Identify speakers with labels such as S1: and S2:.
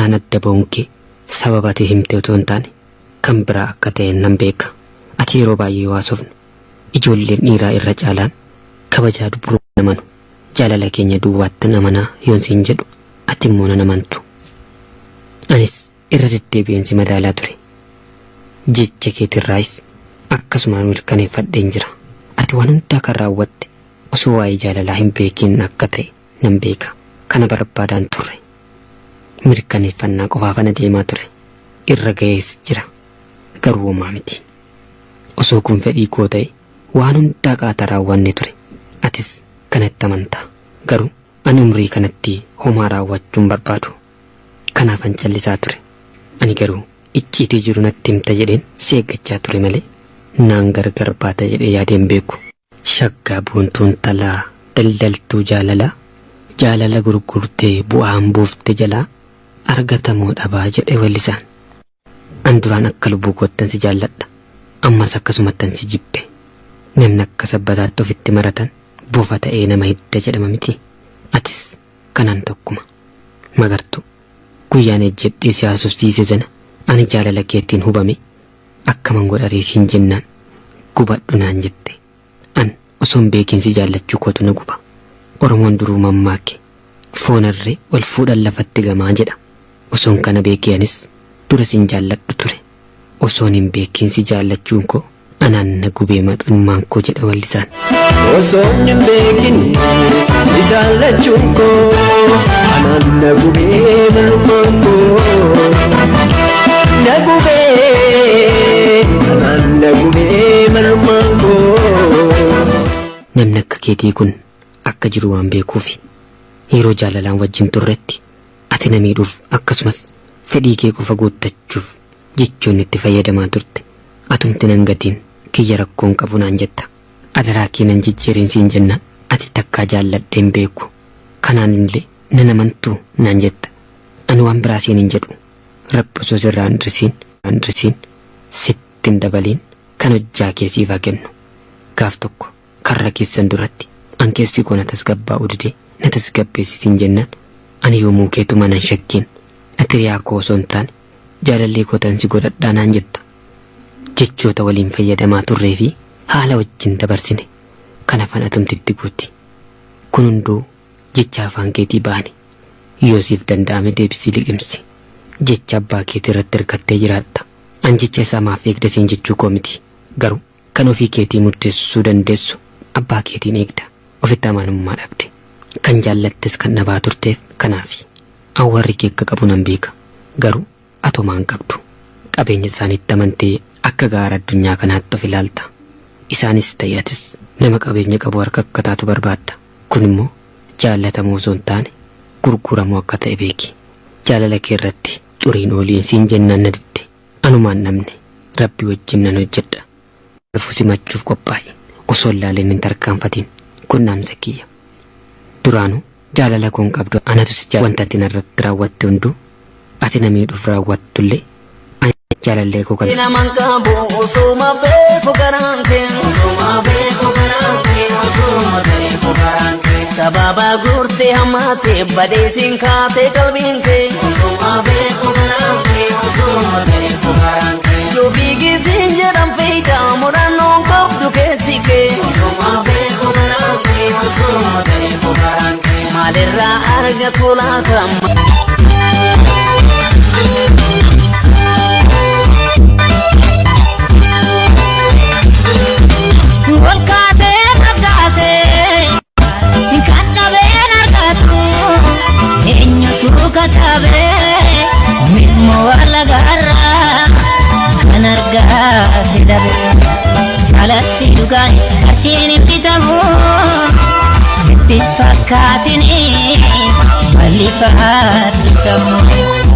S1: Anaan adda ba'uun kee sababa ati himte otoo hin taane kan biraa akka ta'e nan beeka. Ati yeroo baay'ee yoo haasofnu ijoolleen dhiiraa irra caalaan kabajaa dubrummaa hin amanu. Jaalala keenya duwwaattan amanaa yoon siin jedhu ati immoo nan amantu. Anis irra deddeebi'een si madaalaa ture. Jecha keetirraayis akkasumaan mirkaneeffadheen jira. Ati waan hundaa kan raawwatte osoo waa'ee jaalalaa hin beekiin akka ta'e nan beeka. Kana barbaadaan turre. Mirkaneeffannaa qofaafan adeemaa ture. Irra ga'ees jira. Garuu homaa miti. Osoo kun fedhii koo ta'e waan hundaa qaata raawwanne ture. Atis kanatti amanta. Garuu ani umrii kanatti homaa raawwachuu hin barbaadu. Kanaafan callisaa ture. Ani garuu icciitii jiru natti himta jedheen si eeggachaa ture malee naan gargar baata jedhee yaadee hin beeku. Shaggaa boontuu intalaa daldaltuu jaalalaa jaalala gurgurtee bu'aan buufte jalaa argatamoo dhabaa jedhe weellisaan. An duraan akka lubbuu koottan si jaalladha. Ammas akkasumattan si jibbe. Namni akka sabbataatti ofitti maratan bofa ta'ee nama hidda jedhama miti. Atis kanaan tokkuma. Magartuu, guyyaan ejjedhee si haasofsiise sana ani jaalala keetiin hubame akkaman godharee siin jennaan gubadhu naan jette. An osoon beekiin si jaallachuu kootu na guba. Oromoon duruu mammaake foon harree ol fuudhan lafatti gamaa jedha. Osoon kana beekee anis dura sin jaalladhu ture. Osoon hin beekiin si jaallachuun koo anaan na gubee mar'immaan koo jedha wallisaan.
S2: Osoon hin beekin si jaallachuun koo anaan na gubee mar'ummaan koo. Na gubee anaan na gubee mar'ummaan koo.
S1: Namni akka keetii kun akka jiru waan beekuufi yeroo jaalalaan wajjin turretti ati na miidhuuf akkasumas fedhii kee qofa guuttachuuf jechoonni itti fayyadamaa turte atumti nan gatiin kiyya rakkoon qabu naan jetta. Adaraa kee nan jijjiirin siin jennaan ati takkaa jaalladhee hin beeku kanaan illee nan amantuu naan jetta. Ani waan biraa siin hin jedhu Rabbi osoo sirraa hin hir'isiin hin hir'isiin sitti hin dabaliin kan hojjaa kee siif haa kennu. Gaaf tokko karra keessan duratti an keessi koo na tasgabbaa'uu didee na tasgabbeessi siin jennaan ani yoomuu keetuma nan shakkiin ati hiriyaa koo osoo hin taane jaalallee koo tan si godhadhaa naan jetta. Jechoota waliin fayyadamaa turree fi haala wajjin dabarsine kan afaan atumti itti guuti. Kun hunduu jecha afaan keetii ba'ani. Yoo siif danda'ame deebisii liqimsi. Jecha abbaa keetii irratti hirkattee jiraatta. An jecha isaa maaf eegda siin jechuu koo miti. Garuu kan ofii keetii murteessuu dandeessu abbaa keetiin eegda. Ofitti amanamummaa dhabde. Kan jaallattes kan dhabaa turteef kanaafi. An warri kee akka qabu nan beeka. Garuu ati homaa hin qabdu. Qabeenya isaaniitti amantee akka gaara addunyaa kanaatti of ilaalta. Isaanis ta'e atis nama qabeenya qabu harka akka taatu barbaadda. Kun immoo jaallatamuu osoo hin taane gurguramuu akka ta'e beeki. Jaalala kee irratti xuriin ooliin siin jennaan na didde. Anumaan dhabne. Rabbi wajjin nan hojjedha. Dhufu simachuuf qophaa'i. Osoo hin laalin hin tarkaanfatin. Kun dhaamsa kiyya. Duraanuu jaalala koo hin qabdu anatu si jaala wanta ati narratti raawwatte hunduu ati na miidhuuf raawwattullee ani jaalallee koo kan
S3: Naman qabu osuma beeku garaan kee. Osuma beeku garaan kee. Osuma beeku garaan kee. Sababa guurtee hammaate badeesiin kaatee qalbiin kee. Osuma beeku garaan kee. Osuma beeku garaan kee. Yoo fiigisiin jedhan fiigaa murannoon qabdu keessi kee. Osuma beeku garaan kee. Osuma beeku garaan kee. Maalirraa argatu laata?
S4: Olkaasee makaasee kan dhabeen argatu eenyutu katabee milmoo alagaarraa kan argate dhabe jaalatti dhugaan qarshiin hin bitamu sitti fakkaatini bal'ifaatti sammuu.